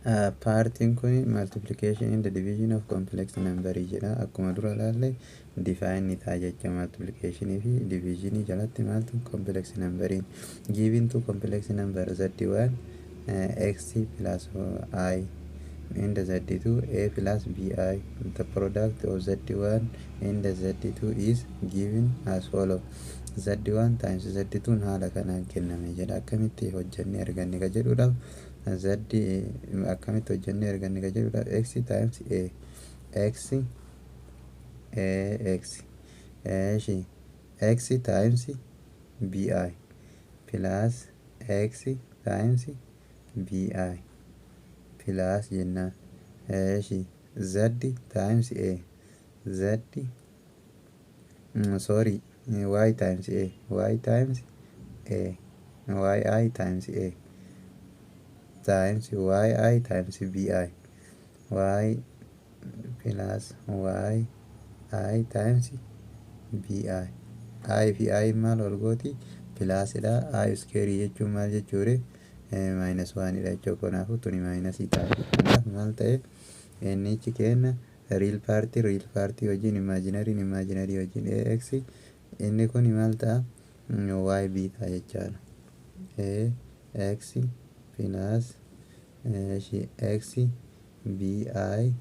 Partiin kun multiplication and the division of complex number jedha. Akkuma dura ilaalle, define ni ta'a jecha. Multiplication fi division jalatti maaltu? Complex numberiin given two complex number, z1 x plus i and z2 a plus bi. The product of z1 and z2 is given as follow: z1 times z2 haala kanaan kenname jedha. Akkamitti hojjennee arganne ka jedhuudhaaf, z akkamitti hojjennee arganne ka jedhuudhaaf, x times a x a x, eeshi, x times bi plus x times bi plus jennaan, eeshi, z times a z, sorry, y times a y times a y i times a times y i times bi y plus y i times bi. I fi i maal ol gooti? Plusidha. I square jechuun maal jechuure? Minus oneidha jechuu. Kanaafuu tuni minusii ta'a. Kanaaf maal ta'e? Innichi kenna real part real part wajjin, imaginary imaginary wajjin, ax. Inni kun maal ta'a? Y b ta'a jechaadha. A x plus x b i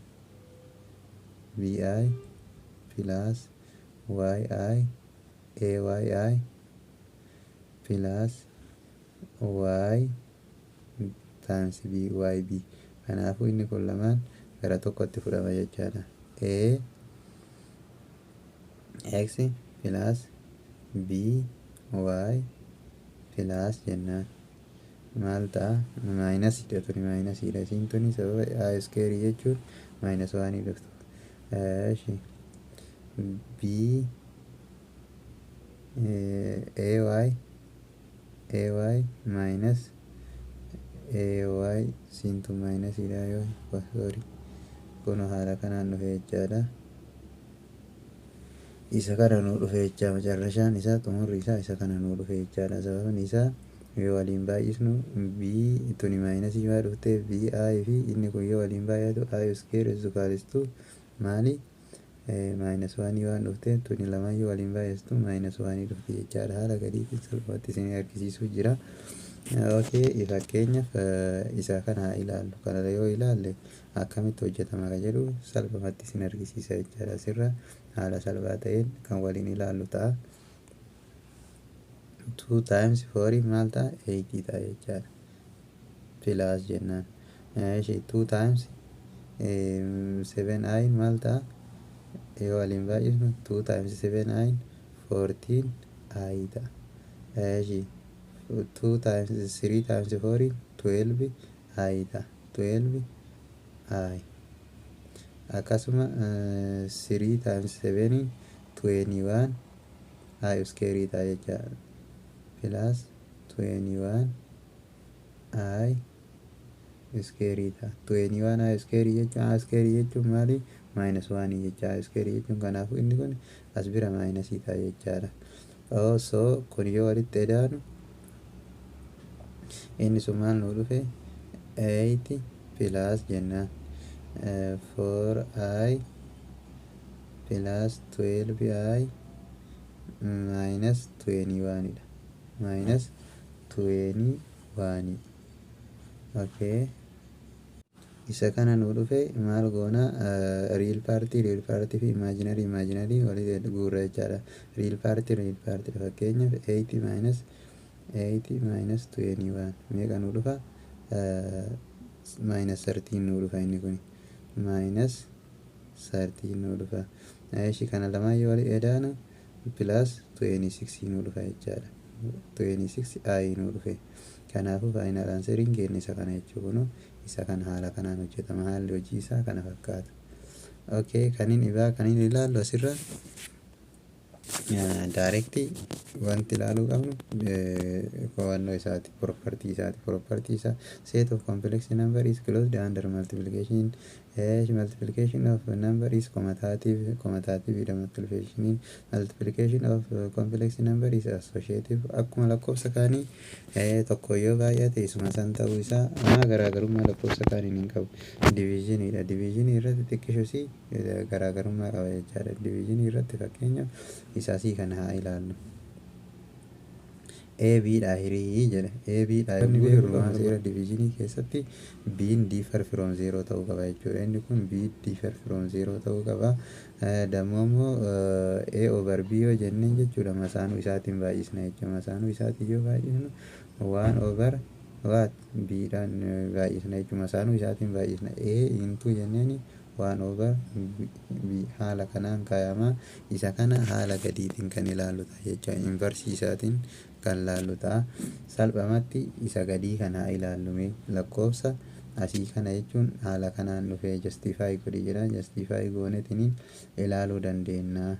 b i plus y i a y i plus y times b y b. Kanaafuu inni kun lamaan gara tokkotti fudhama jechaadha. A x plus b y plus jennaan maal ta'a? Minusiidha tuni, minusiidha isiin tuni, sababa i square jechuun minus oneii dhuftu. Eeshi, b a y a y minus a y siintu minusiidha yoo, sorry, kun haala kanaan dhufe jechaadha. Isa kana nuu dhufe jecha. Macarrashaan isaa, xumurri isaa isa kana nuu dhufe jechaadha. Sababni isaa yoo waliin baay'isnu, b tuni minusii maa dhufte? B i fi inni kun yoo waliin baay'atu, i square is equals to maali? Minus oneii waan dhufte. Tuni lamaan yoo waliin baay'istu minus oneii dhufte jechaadha. Haala gadiitiin salphumatti isin argisiisuu jira. Okay, fakkeenyaaf isa kana haa ilaallu. Kana yoo ilaalle, akkamitti hojjetama ka jedhu salphumatti isin argisiisa jechaadha. Asirra haala salphaa ta'een kan waliin ilaallu ta'a. 2 times 4 maal ta'a? 8 ta'a jechaadha. Plus jennaan. Eeshi, 2 times 7 i maal ta'a? Yoo waliin baay'isnu, 2 times 7 i 14 i ta'a. Eeshi, 2 times 3 times 4 12 i ta'a. 12 i. Akkasuma 3 times 7 21 i square ta'a jechaadha. Plus 21 i square ta'a. 21 i square jechuun, i square jechuun maali? Minus 1 jecha i square jechuun. Kanaafuu inni kun as bira minusii ta'a jechaadha. So kun yoo walitti edaanu, inni sun maal nuu dhufe? 8 plus jennaan 4i plus 12i minus 21 dha. Minus 21. Okay, isa kana nuu dhufe. Maal goona? Real part real part fi imaginary imaginary walitti guurra jechaadha. Real part real part, fakkeenyaaf 8 minus 8 minus 21 meeqa nuu dhufa? Minus 13 nuu dhufa. Inni kun minus 13 nuu dhufa. Ishi kana lamaan yoo wali edaanu, plus 26 nuu dhufa jechaadha. 26 i nuu dhufe. Kanaafuu final answeriin keenya isa kana jechuu. Kunu isa kana haala kanaan hojjetama. Haalli hojii isaa kana fakkaata. Okay, kanin ibaa kanin ilaallu asirra direct Wanti ilaaluu qabnu qo'annoo isaati, property isaati. Property isaa, set of complex number is closed under multiplication. Multiplication of number is commutative. Commutative dha multiplication. Multiplication of complex number is associative. Akkuma lakkoofsa kaanii tokko yoo baay'ate isuma san ta'uu isaa, amma garaagarummaa lakkoofsa kaaniin hin qabu. Divisionidha. Divisionii irratti xiqqishosii garaagarummaa qaba jechaadha. Divisionii irratti fakkeenyaaf isaasii kana haa ilaallu. A B dha hirii jedha. A B dha inni beeknu seera divisionii keessatti B'n differ from zero ta'uu qaba jechuudha. Inni kun B differ from zero ta'uu qaba. Dammoo immoo A over B yoo jenneen jechuudha, masaanuu isaatiin baay'isna jechuudha. Masaanuu isaatiin yoo baay'isnu one over what? B dhaan baay'isna jechuudha. Masaanuu isaatiin baay'isna. A into jenneeni one over B haala kanaan kaayama. Isa kana haala gadiitiin kan ilaallu ta'a jechuudha. Inversii isaatiin kan laallu ta'a. Salphumatti isa gadii kana haa ilaallu. Lakkoofsa asii kana jechuun haala kanaan dhufee justify godhi jedha. Justify gooneetiniin ilaaluu dandeenya.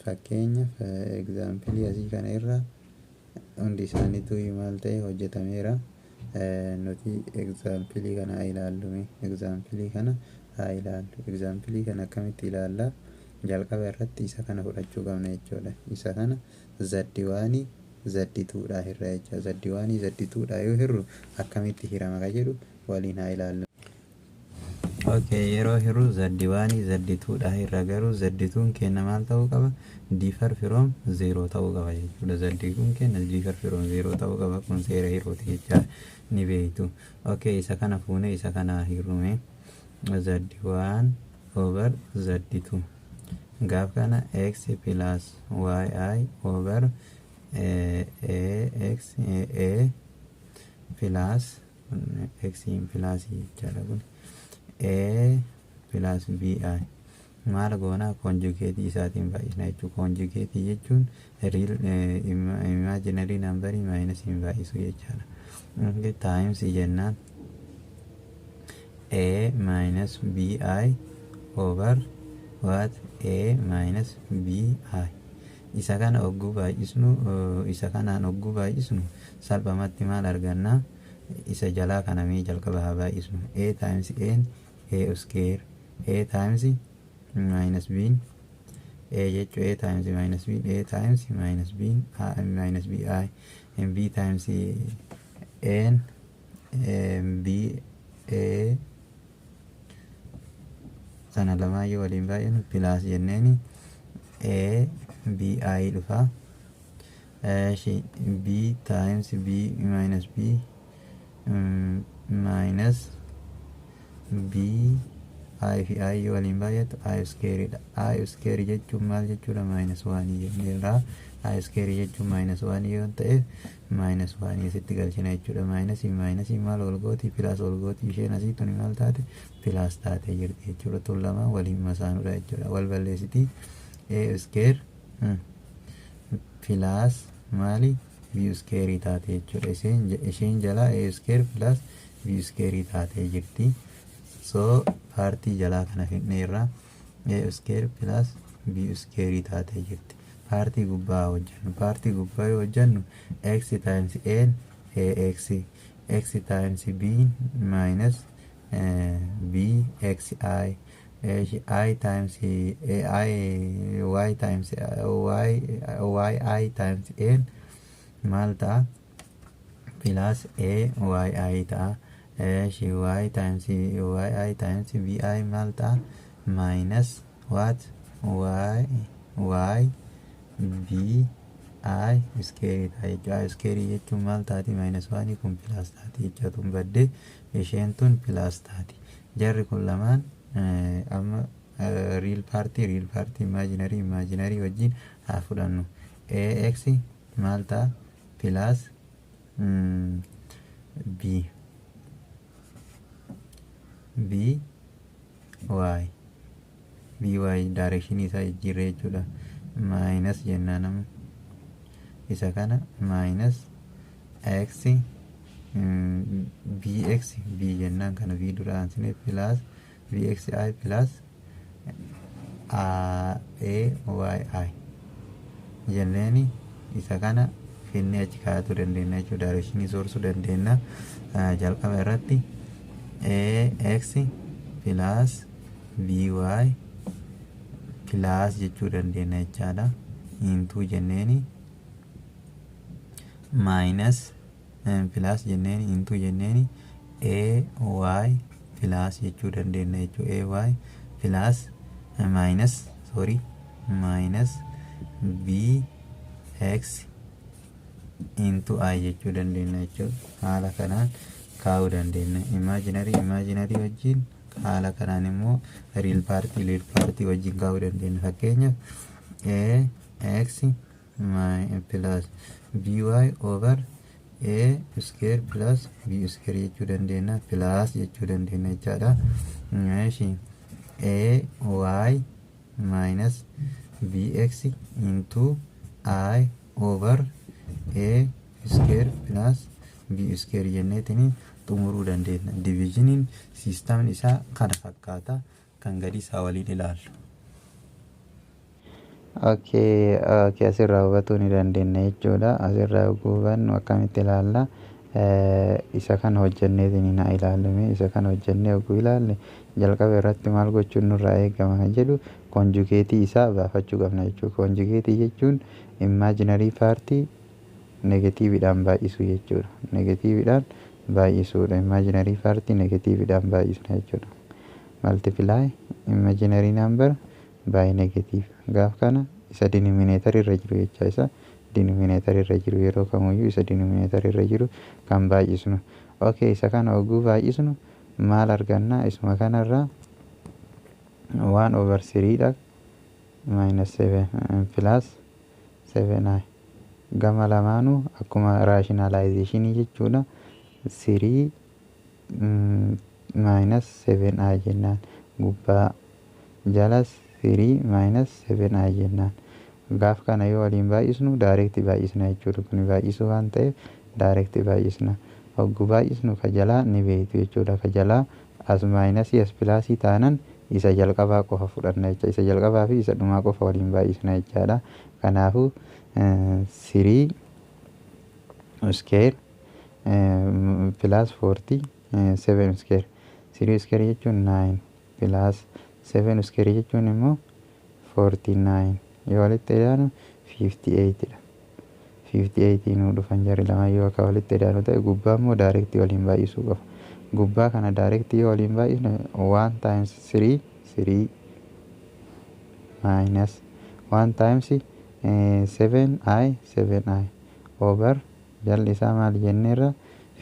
Fakkeenyaaf, example asii kana irra hundi isaaniitu maal ta'e hojjetameera. Nuti example kana haa ilaallu. Example kana haa ilaallu. Example kana akkamitti ilaalla? Jalqaba irratti isa kana fudhachuu qabna jechuudha. Isa kana z one z twodhaa hirra jechuudha. Z one z twodhaa yoo hirru akkamitti hirama ka jedhu waliin haa ilaallu. Okay, yeroo hirru z one z twodhaa hirra, garuu z twon kenna maal ta'uu qaba? Differ from zero ta'uu qaba jechuudha. Z twon kenna differ from zero ta'uu qaba. Kun seera hiruuti jecha ni beektu. Okay, isa kana fuune isa kana hirrume, z one over z two. Gaaf kana x plus yi over a x a plus x plus jechaadha. Kun a plus bi maal goona? Conjugate isaatiin baay'isna jechuudha. Conjugate jechuun real imaginary number minus hin baay'isu jechaadha. Times jennaan a minus bi over what? A minus bi. Isa kana ogguu baay'isnu, isa kanaan ogguu baay'isnu salphumatti maal arganna? Isa jalaa kana mee jalqaba haa baay'isnu. A times a, a square, a times minus b, a jechuu a times minus b, a times minus b, minus b i, and b times n, b a sana lamaayyuu waliin baay'inu plus jenneeni a b i dhufa. B times b minus b minus b i fi i yoo waliin baay'atu i square dha. I square jechuun maal jechuudha? Minus one jenneerra. I square jechuun minus one yoo ta'e, minus one asitti galchina jechuudha. Minus minus maal ol gooti? Plus ol gooti. Isheen asii tuni maal taate? Plus taatee jirti jechuudha. Tun lama waliin masaanuudha jechuudha. Wal balleessitii, a square plus maali? B square taate jechuudha. Isheen jalaa a square plus b square taatee jirti. So partii jalaa kana fidneerra, a square plus b square taatee jirti. Partii gubbaa hojjennu. Partii gubbaa yoo hojjennu x times a, ax, x times b minus b x i, i times i, y times y, y i times n maal ta'a? Plus a y i ta'a. Y times y i times b i maal ta'a? Minus what? Y y b i square ta'a jechuudha. I square jechuun maal taati? Minus one. Kun plus taati jechuudha. Tun baddee isheen tun plus taati. Jarri kun lamaan amma real partii, real partii, imaginary, imaginary wajjin haa fudhannu. Ax maal ta'a? Plus b b y, b y direction isaa jijjiirree jechuudha. Minus jennaan amma isa kana minus x bx b jennaan kana b dura aansine plus bxi plus a y i jenneeni. Isa kana finnee achi kaa'atuu dandeenya jechuudha. Directionii soorsuu dandeenya. Jalqaba irratti ax plus by plus jechuu dandeenya jechaadha. Into jenneeni minus plus jenneeni into jenneeni ay plus jechuu dandeenya jechuudha. Ay plus minus, sorry, minus bx into i jechuu dandeenya jechuudha. Haala kanaan kaa'uu dandeenya. Imaginary imaginary wajjin, haala kanaan immoo real partii real partii wajjin kaa'uu dandeenya. Fakkeenyaaf, a x plus by over a square plus b square jechuu dandeenya, plus jechuu dandeenya jechaadha. Eeshi, a y minus bx into i over a square plus b square jenneetini xumuruu dandeenya. Divisioniin systemni isaa kana fakkaata, kan gadi isaa waliin ilaallu. Okay, asirraa hubatuu ni dandeenya jechuudha. Asirraa hubannu akkamitti ilaalla? Isa kana hojjenneetiin haa ilaallume. Isa kana hojjennee yogguu ilaalle, jalqaba irratti maal gochuun nurraa eegama kan jedhu conjugateii isaa baafachuu qabna jechuudha. Conjugateii jechuun imaginary partii negativeiidhaan baay'isuu jechuudha. Negativeiidhaan baay'isuudha. Imaginary partii negativeiidhaan baay'isna jechuudha. Multiply imaginary number by negative. Gaaf kana isa denominator irra jiru jecha, isa denominator irra jiru, yeroo kamuyyuu isa denominator irra jiru kan baay'isnu. Okay, isa kana hogguu baay'isnu maal arganna? Isuma kanarraa 1 over 3 dha, minus 7 plus 7 i, gama lamaanuu akkuma rationalizationii jechuudha. 3 minus 7 i jennaan, gubbaa jalas 3 minus 7 i jennaan. Gaaf kana yoo waliin baay'isnu direct baay'isna jechuudha. Kun baay'isuu waan ta'eef direct baay'isna. Hogguu baay'isnu ka jalaa ni beektu jechuudha. Ka jalaa as minusii as plusii taanan isa jalqabaa qofa fudhanna jecha, isa jalqabaa fi isa dhumaa qofa waliin baay'isna jechaadha. Kanaafuu 3 square plus 47 square, 3 square jechuun 9, plus 7 square jechuun immoo 49, yoo walitti idaanu 58 dha. 58 nuu dhufan jarri lama yoo akka walitti idaanu ta'e. Gubbaa immoo direct waliin baay'isuu qofa. Gubbaa kana direct yoo waliin baay'isne, 1 times 3 3 minus 1 times 7 i 7 i over jalli isaa maal jenneerra?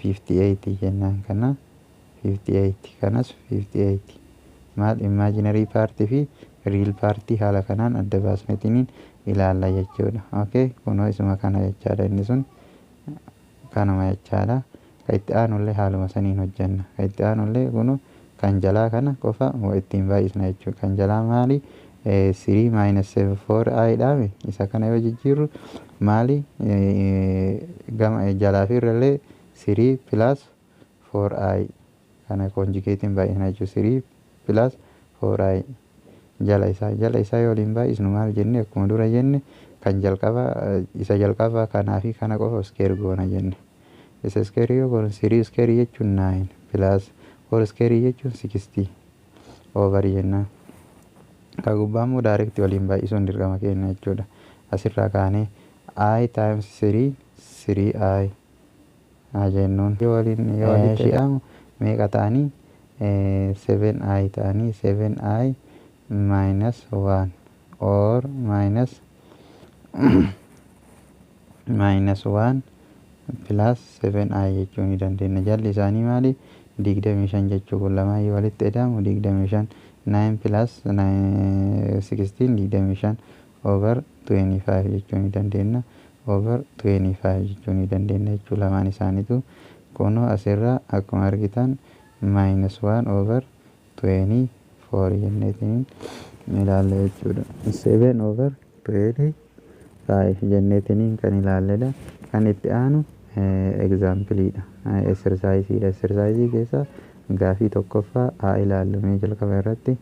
58 jennaan. Kana 58, kanas 58. Maal, imaginary partii fi real partii haala kanaan adda baasnetiniin ilaalla jechuudha. Okay, kunoo isuma kana jechaadha, inni sun kanuma jechaadha. Ka itti aanullee haaluma saniin hojjenna. Ka itti aanullee kunu kan jalaa kana qofa ittiin baay'isna jechuudha. Kan jalaa maali? 3 minus 4 i dhaame. Isa kana yoo jijjiirru maali? Gama jalaa fi irrallee 3 plus 4 i kana conjugateiin baay'isna jechuudha. 3 plus 4 i jala isaa yoo waliin baay'isnu maal jenne? Akkuma dura jenne, kan jalqaba, isa jalqaba kanaa fi kana qofa square goona jenne. Isa square yoo goonu, 3 square jechuun 9 plus 4 square jechuun 16 over jennaan. Ka gubbaa immoo direct waliin baay'isuun dirqama keenya jechuudha. Asirraa kaanee i times 3 3 i haa jennuun. Yoo waliin yoo walitti hidhamu meeqa ta'anii? 7 i ta'anii, 7 i minus 1 or minus 1 plus 7 i jechuu ni dandeenya. Jalli isaanii maali? 25 jechuu. Kun lamaan yoo walitti hidhamu 25, 9 plus 16 25 over 25 jechuu ni dandeenya. Over 25 jechuu ni dandeenya jechuu lamaan isaaniitu. Kunoo asirraa akkuma argitan minus 1 over 24 jenneetiin ilaalla jechuudha. 7 over 25 jenneetiin kan ilaalledha. Kan itti aanu exampleiidha. Exerciseiidha. Exerciseii keessa gaafii tokkoffaa haa ilaallu mee jalqaba irratti.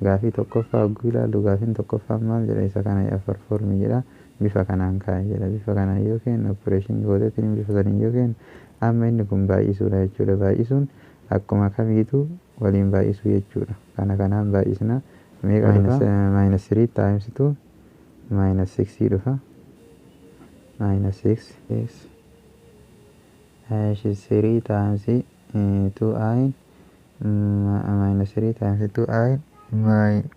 Gaafii tokkoffaa hogguu ilaallu, gaafiin tokkoffaan maal jedha? Isa kana afar formii jedha. Bifa kanaan kaa'e jedha. Bifa kanaan yoo kennu, operation gooteetiin bifa saniin yoo kennu, amma inni kun baay'isuudha jechuudha. Baay'isuun akkuma kamiitu waliin baay'isuu jechuudha. Kana kanaan baay'isna, meeqa dhufa? Minus 3 times 2 minus 6 dhufa. Minus 6 6 3 times 2i minus 3 times 2i,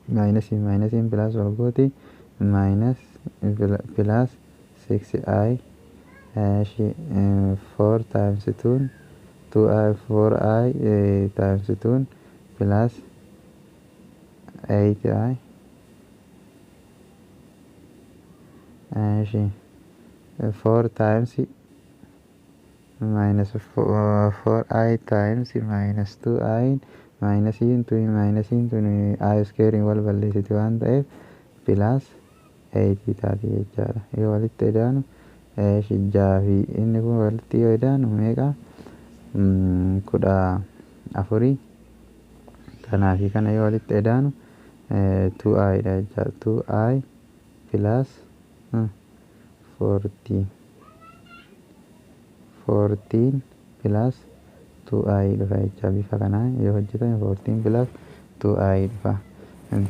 minus minus plus wal gooti, minus plus 6i. 4 times 2 2i, 4i times 2 plus 8i. 4 times minus 4i times minus 2i, minus into minus into i square wal balleessiti waan ta'eef plus 8 taati jechaadha. Yoo walitti edaanu, jaha fi inni kun walitti yoo edaanu meeqa? 14. Kanaa fi kana yoo walitti edaanu 2i dha jechaadha. 2i plus 14, 14 plus 2i dhufa jecha. Bifa kanaan yoo hojjetame 14 plus 2i dhufa.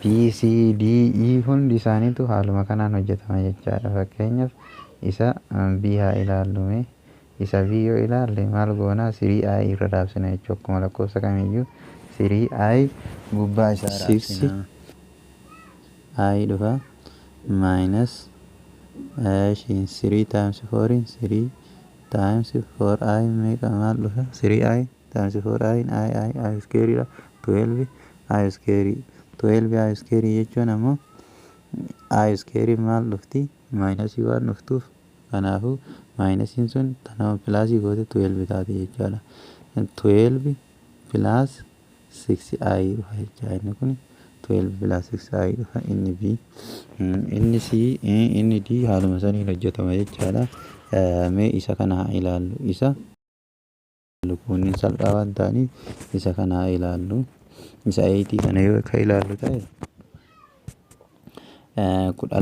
B, C, D, E hundi isaaniitu haaluma kanaan hojjetama jechaadha. Fakkeenyaaf isa B haa ilaallume. Isa B yoo ilaalle maal goona? 3i irra raabsina jechuudha. Akkuma lakkoofsa kamiyyuu 3i gubbaa isaa raabsina. I dhufa minus 3 times 4, 3 times 4i meeqa, maal dhufa? 3i times 4i, i i i square dha, 12 i square. 12 i square jechuun ammoo i square maal dhufti? Minusii waan dhuftuuf, kanaafuu minusiin sun tanama plusii goote 12 taate jechaadha. 12 plus 6i dhufa jecha. Inni kun 12 plus 6i dhufa. Inni B, inni C, inni D haaluma saniin hojjetama jechaadha. Mee isa kana haa ilaallu. Isa kunniin salphaa waan ta'aniif isa kana haa ilaallu. Isa 8 kana yoo akka ilaallu ta'e, 12 a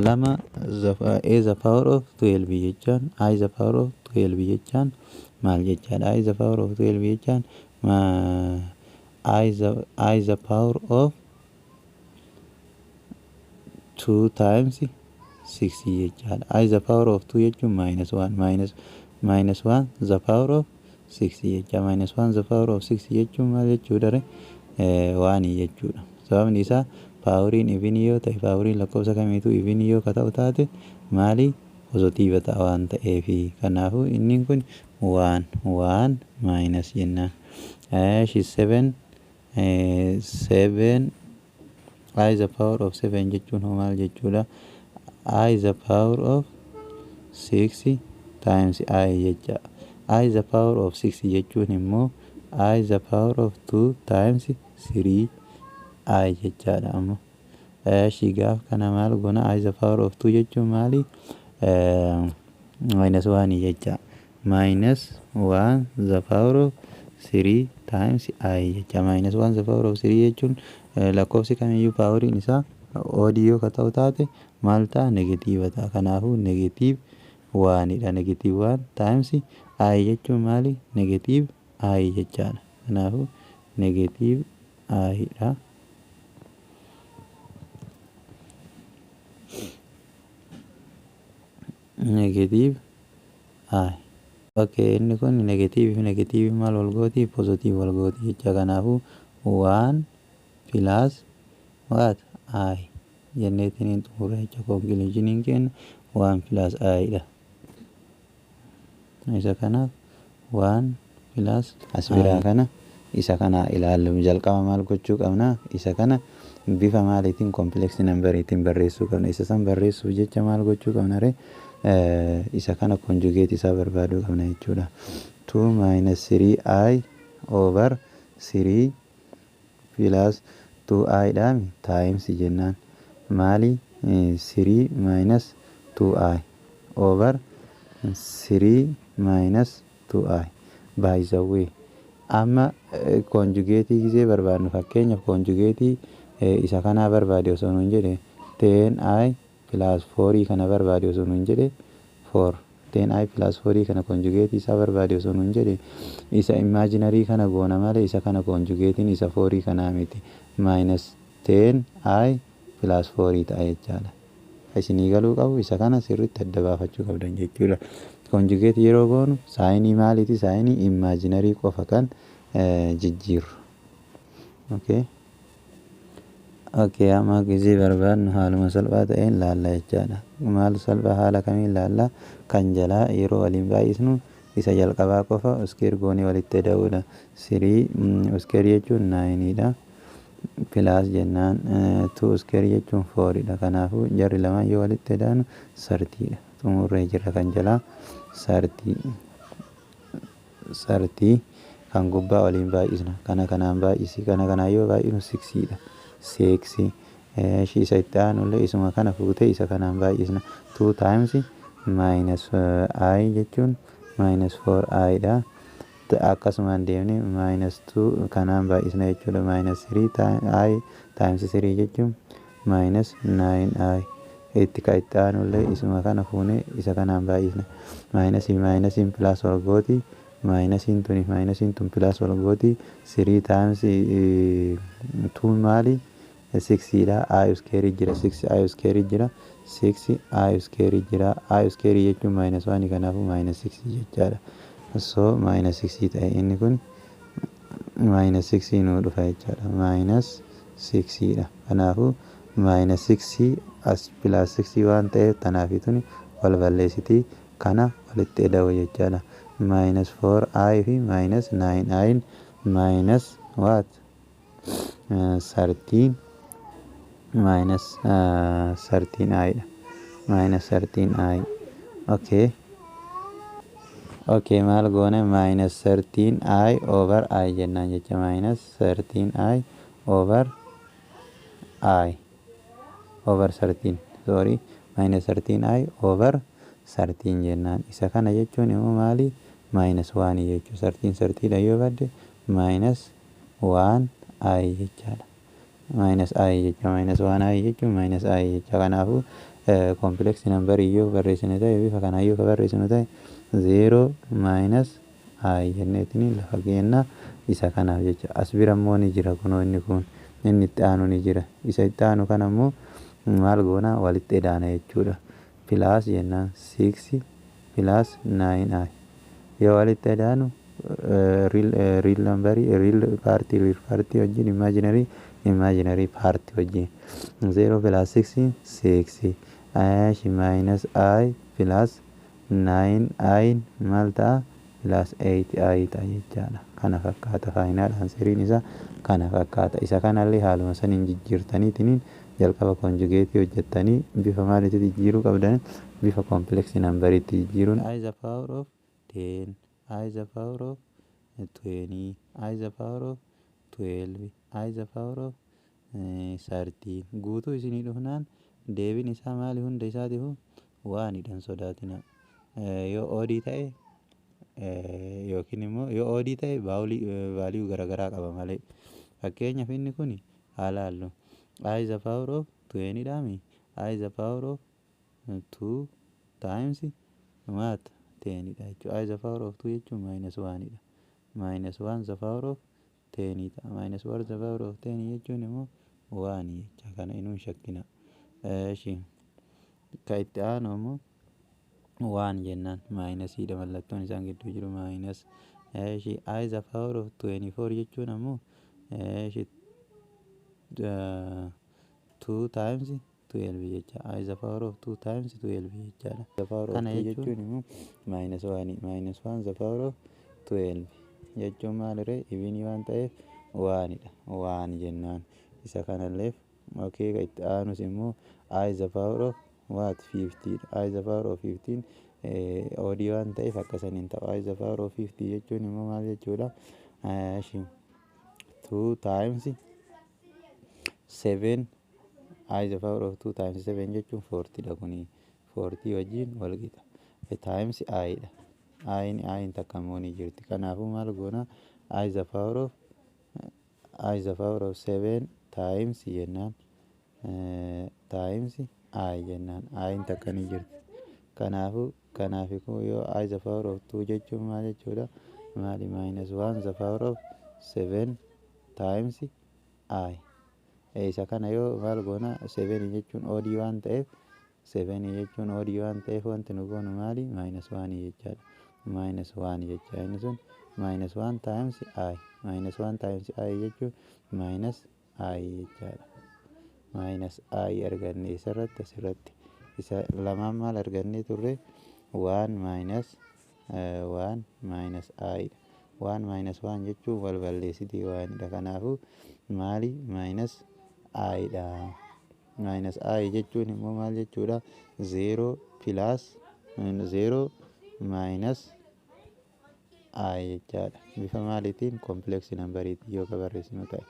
the power of 12 jechaan, i the power of 12 jechaan maal jechaadha? I the power of 12 jechaan i the power of 2 times 6 jechaadha. I the power of 2 jechuun minus 1, minus minus 1 the power of 6 jecha. Minus 1 the power of 6 jechuun maal jechuudha re? One jechuudha. Sababni isaa poweriin evenii yoo ta'e, poweriin lakkoofsa kamiituu evenii yoo ka ta'u taate, maali, positive ta'a waan ta'eefi. Kanaafuu inni kun one, one minus jennaan. Eeshi, 7, 7 i the power of 7 jechuun hoo maal jechuudha? I the power of 6 times i jecha. I the power of 6 jechuun immoo i the power of 2 times 3 i jechaadha ammoo. Eeshi, gaaf kana maal goona? I the power of 2 jechuun maali? Minus 1 jecha. Minus 1 the power of 3 times i jecha. Minus 1 the power of 3 jechuun lakkoofsi kamiyyuu poweriin isaa oddii yoo ka ta'u taate maal ta'a? Negative ta'a. Kanaafuu negative onedha. Negative 1 times i jechuun maali? Negative i jechaadha. Kanaafuu negative i dha. Negative i. Okay, inni kun negative fi negative maal wal gooti? Positive wal gooti jecha. Kanaafuu 1 plus what? I jenneetiin xumura jecha. Conclusioniin keenya 1 plus i dha. Isa kanaaf 1 plus as biraa kana, isa kana ilaallu. Jalqaba maal gochuu qabna? Isa kana bifa maaliitiin? Complex numberiitiin barreessuu qabna. Isa san barreessuuf jecha maal gochuu qabna ree? Isa kana conjugate isaa barbaaduu qabna jechuudha. 2 minus 3i over 3 plus 2i dhaami times jennaan maali? 3 minus 2i over 3 minus 2i. By the way, amma conjugateii gisee barbaadnu, fakkeenyaaf conjugateii isa kanaa barbaade osoo nuun jedhe, 10i plus plus 4 kana barbaade osoo nuun jedhe, 4 10i plus 4 kana conjugate isaa barbaade osoo nuun jedhe, isa imaginary kana goona malee isa kana conjugatein isa 4 kanaa miti. Minus 10i plus 4 ta'a jechaadha. Isinii galuu qabu, isa kana sirriitti adda baafachuu qabdan jechuudha. Conjugate yeroo goonu signii maaliiti? Signii imaginary qofa kan jijjiirru. Okay. Okay, amma gizee barbaadnu haaluma salphaa ta'een laalla jechaadha. Maal salphaa haala kamiin laalla? Kan jalaa yeroo waliin baay'isnu isa jalqabaa qofa square goonee walitti ida'uudha. Three square jechuun nineiidha. Plus jennaan two square jechuun fouridha. Kanaafuu jarri lamaan yoo walitti ida'anu 30dha. Xumurree jirra kan jalaa 30. 30 kan gubbaa waliin baay'isna. Kana kanaan baay'isi. Kana kanaan yoo baay'isnu sixiidha. Six isa itti aanullee isuma kana fuutee isa kanaan baay'isna. Two times minus i jechuun minus four i dha. Akkasumaan deemnee minus two kanaan baay'isna jechuudha. Minus three i times three jechuun minus nine i. Itti ka itti aanullee isuma kana fuunee isa kanaan baay'isna. Minusii minusiin plus wal gooti. Minusiin tuni minusiin tun plus wal gooti. Three times two maali? Sixiidha. I square jira. Six i square jira. Six i square jira. I square jechuun minus one, kanaafuu minus six jechaadha. So minus six ta'e, inni kun minus six nuu dhufa jechaadha. Minus sixiidha. Kanaafuu minus six as plus six waan ta'eef tanaafi tuni wal balleessitii, kana walitti ida'u jechaadha. Minus four i fi minus nine i minus what? 13, minus 13 i dha. Minus 13 i. Okay, maal goone? Minus 13 i over i jennaan jecha. Minus 13 i over i over 13, sorry, minus 13 i over 13 jennaan. Isa kana jechuun immoo maali? Minus 1 jechuu. 13 13 yoo badde minus 1 i jechaadha. Minus i jecha, minus 1 i jechuun minus i jecha. Kanaafuu complex number yoo barreessine ta'e, bifa kanaan yoo barreessinu ta'e, 0 minus i jenneetini lafa keenna isa kanaaf jecha. As bira immoo ni jira, kunoo inni kun inni itti aanu ni jira. Isa itti aanu kana immoo maal goona? Walitti edaana jechuudha. Plus jennaan, 6 plus 9 i yoo walitti edaanu real number, real part, real part wajjin, imaginary, imaginary part wajjin, 0 plus 6, 6. Ash minus i plus 9 i maal ta'a? Plus 8 i ta'a jechaadha. Kana fakkaata, final answeriin isaa kana fakkaata. Isa kanallee haaluma saniin jijjiirtaniitiniin jalqaba conjugateii hojjettanii bifa maaliitti jijjiiruu qabdan? Bifa complex numberiitti jijjiiruun i the power of 10, i the power of 20, i the power of 12, i the power of 13 guutuu isinii dhufnaan deebiin isaa maali? Hunda isaatiif waanidha, hin sodaatina. Yoo oddii ta'e yookiin immoo yoo oddii ta'e value garaagaraa qaba malee. Fakkeenyaaf inni kun haa laallu. I the power of 20 dhaami, i the power of 2 times what? 10 dha jechuudha. I the power of 2 jechuun minus 1 dha. Minus 1 the power of 10 ta'a. Minus 1 the power of 10 jechuun immoo 1 jecha, kana inuu hin shakkina. Eeshi, ka itti aanu immoo 1 jennaan minusiidha, mallattoon isaan gidduu jiru minus. Eeshi, i the power of 24 jechuun ammoo, eeshi, 2 times 12 jecha. I the power of 2 times 12 jechaadha. The power of 2 jechuun immoo minus 1. Minus 1 the power of 12 jechuun maaliree? Evenii waan ta'eef onedha. One jennaan isa kanalleef. Okay, ka itti aanus immoo i the power of what? 50 dha. I the power of 15 oddii waan ta'eef akkasaniin ta'u. I the power of 50 jechuun immoo maal jechuudha? 2 times 7, i the power of 2 times 7 jechuun 40 dha. Kuni 40 wajjin wal qixa. Times i dha. I i takka immoo ni jirti. Kanaafuu maal goona? I the power of 7 times jennaan times I jennaan. I'n takka ni jirti. Kanaafuu kanaaf kun yoo i the power of 2 jechuun maal jechuudha? Maali? Minus 1 the power of 7 times i. Isa kana yoo maal goona? 7 jechuun odd waan ta'eef, 7 jechuun odd waan ta'eef, wanti nu goonu maali? Minus 1 jechaadha. Minus 1 jecha inni sun minus 1 times i. Minus 1 times i jechuun minus i jechaadha. Minus i arganne isarratti. Asirratti isa lamaan maal arganne turre? 1 minus 1 minus i dha. 1 minus 1 jechuun wal balleessitii waanidha. Kanaafuu maali? Minus i dha. Minus i jechuun immoo maal jechuudha? 0 plus 0 minus i jechaadha. Bifa maaliitiin? Complex numberiitiin yoo ka barreessinu ta'e.